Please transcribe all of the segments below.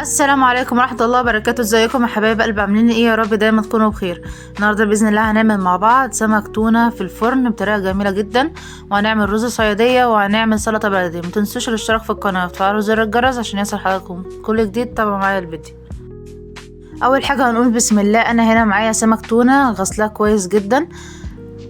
السلام عليكم ورحمة الله وبركاته. ازيكم يا حبايب قلب؟ عاملين ايه؟ يا رب دايما تكونوا بخير. النهارده باذن الله هنعمل مع بعض سمك تونه في الفرن بطريقة جميلة جدا، وهنعمل رز صياديه، وهنعمل سلطة بلدي. ما تنسوش الاشتراك في القناة وتفعلوا زر الجرس عشان يصل حضراتكم كل جديد. تابعوا معايا الفيديو. اول حاجة هنقول بسم الله. انا هنا معايا سمك تونه غسلاه كويس جدا.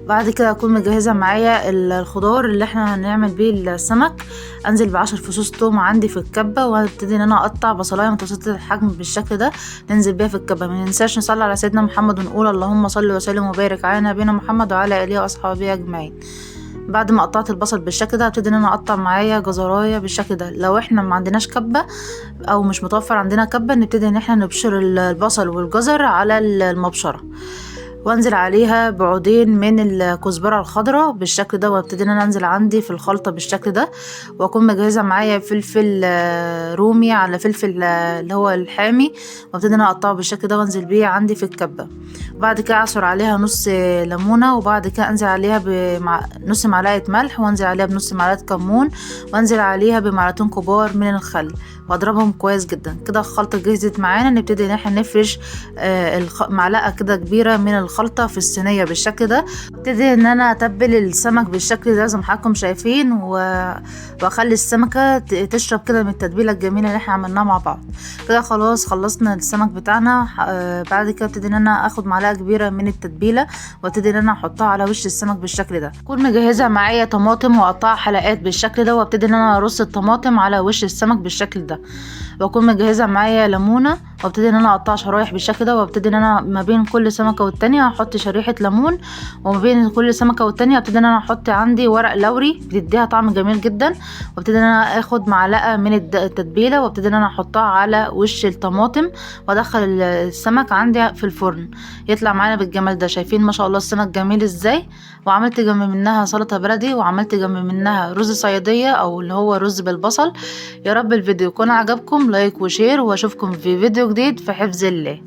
بعد كده اكون مجهزة معايا الخضار اللي احنا هنعمل بيه السمك. انزل ب10 فصوص توم عندي في الكبه، وهبتدي ان انا اقطع بصلايه متوسطه الحجم بالشكل ده ننزل بيها في الكبه. ما ننساش نصلي على سيدنا محمد ونقول اللهم صل وسلم وبارك على نبينا محمد وعلى اله واصحابه اجمعين. بعد ما قطعت البصل بالشكل ده هبتدي ان انا اقطع معايا جزرايه بالشكل ده. لو احنا ما عندناش كبه او مش متوفر عندنا كبه، نبتدي ان احنا نبشر البصل والجزر على المبشره، وانزل عليها بعودين من الكزبره الخضراء بالشكل ده، وابتدي ان انا انزل عندي في الخلطة بالشكل ده. واكون مجهزة معايا فلفل رومي على فلفل اللي هو الحامي، وابتدي ان انا اقطعه بالشكل ده وانزل بيه عندي في الكبه. بعد كده اعصر عليها نص ليمونه، وبعد كده انزل عليها بنص معلقه ملح، وانزل عليها بنص معلقه كمون، وانزل عليها بمعلقتين كبار من الخل، واضربهم كويس جدا. كده الخلطة جهزت معانا. نبتدي ان احنا نفرش معلقه كده كبيرة من الخلطة في الصينية بالشكل ده. ابتدي ان انا اتبل السمك بالشكل ده زي ما حضراتكم شايفين، واخلي السمكة تشرب كده من التتبيله الجميلة اللي احنا عملناها مع بعض. كده خلاص خلصنا السمك بتاعنا. بعد كده ابتدي ان انا اخد معلقه كبيرة من التتبيله، وابتدي ان انا احطها على وش السمك بالشكل ده. اكون مجهزة معايا طماطم واقطعها حلقات بالشكل ده، وابتدي ان انا ارص الطماطم على وش السمك بالشكل ده. واكون مجهزة معايا ليمونه، وابتدي ان انا اقطعها شرايح بالشكل ده، وابتدي ان انا ما بين كل سمكة والتانية احط شريحة ليمون، وما بين كل سمكة والتانية ابتدي ان انا احط عندي ورق لوري بيديها طعم جميل جدا. وابتدي ان انا اخد معلقه من التتبيله، وابتدي ان انا احطها على وش الطماطم، وادخل السمك عندي في الفرن يطلع معانا بالجمال ده. شايفين ما شاء الله السمك جميل ازاي. وعملت جنب منها سلطة بلدي، وعملت جنب منها رز صياديه او اللي هو رز بالبصل. يا رب الفيديو يكون عجبكم، like و share، واشوفكم في فيديو جديد في حفظ الله.